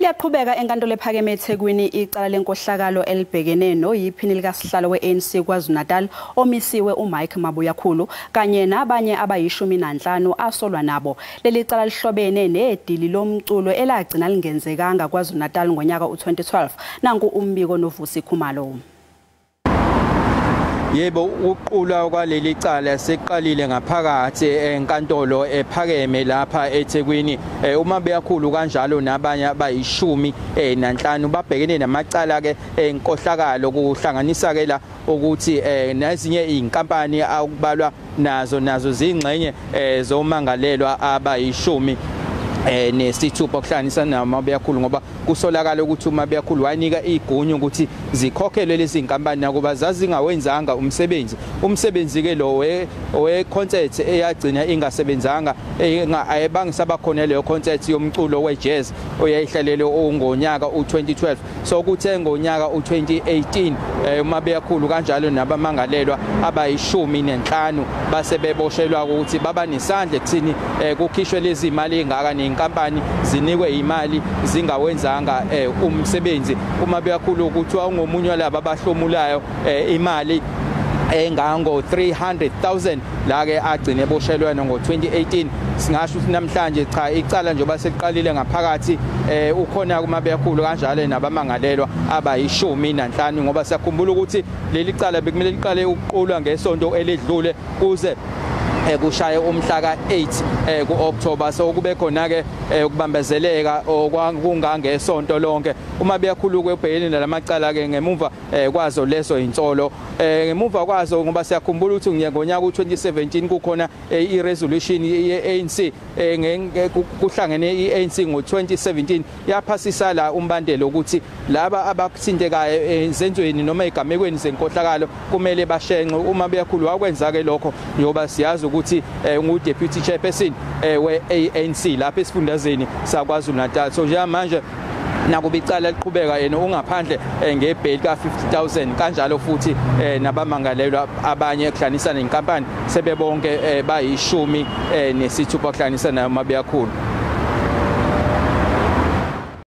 Liyaqhubeka enkantolo ephakeme eThekwini icala lenkohlakalo elibhekene noyiphini likasihlalo we-ANC KwaZulu-Natal omisiwe uMike Mabuyakhulu kanye nabanye abayi-15 asolwa nabo. Leli cala lihlobene nedili lomculo elagcina lingenzekanga KwaZulu-Natal ngonyaka u-2012. Nanku umbiko noVusi Khumalo. Yebo, ukuqulwa kwaleli cala seqalile ngaphakathi enkantolo ephakeme lapha eThekwini. UMabuyakhulu kanjalo nabanye abayi-15 babhekene namacala ke enkohlakalo, kuhlanganisa ke la ukuthi nezinye izinkampani akubalwa nazo zingxenye zomangalelwa abayi-10 nesithupha, kuhlanganisa noMabuyakhulu, ngoba kusolakala ukuthi uMabuyakhulu wanika igunya ukuthi zikhokhelwe lezi zinkampani nakuba zazingawenzanga umsebenzi. Umsebenzi ke lo we concert eyagcina ingasebenzanga, ayibangisabakhona leyo concert yomculo we jazz oyayihlalele ngonyaka u2012. So kuthe ngonyaka u2018 uMabuyakhulu kanjalo nabamangalelwa abayi-15 base beboshelwa ukuthi baba nesandla ekuthini kukhishwe lezi imali engaka nenkampani zinikwe imali zingawenzanga umsebenzi. UMabuyakhulu kuthiwa ungomunye walabo abahlomulayo imali engango 300,000 la ke agcine eboshelwe ngo-2018. Singasho ukuthi namhlanje cha, icala njengoba seliqalile ngaphakathi ukhona kuMabuyakhulu kanjalo nabamangalelwa abayi-15, ngoba siyakhumbula ukuthi leli cala bekumele liqale ukuqulwa ngesonto eledlule kuze kushaye umhla ka-8 ku-October. So kube khona ke ukubambezeleka okwakungangesonto lonke. UMabuyakhulu ubhekene nalamacala ke ngemuva kwazo leso insolo, ngemuva kwazo, ngoba siyakhumbula ukuthi ngonyaka u2017 kukhona i-resolution ye-ANC, kuhlangene i-ANC ngo-2017 yaphasisa la umbandela ukuthi laba abathintekayo ezenzweni noma egamekweni zenkohlakalo kumele bashenxe. UMabuyakhulu wakwenza ke lokho, njengoba siyazi ukuthi ungu-deputy chairperson we-ANC lapha esifundazweni saKwaZulu Natal. So njengamanje nakuba icala liqhubeka, yena ungaphandle ngebheli ka-50,000, kanjalo futhi nabamangalelwa abanye kuhlanganisa nenkampani sebebonke bayi-16 kuhlanganisa nayo Mabuyakhulu.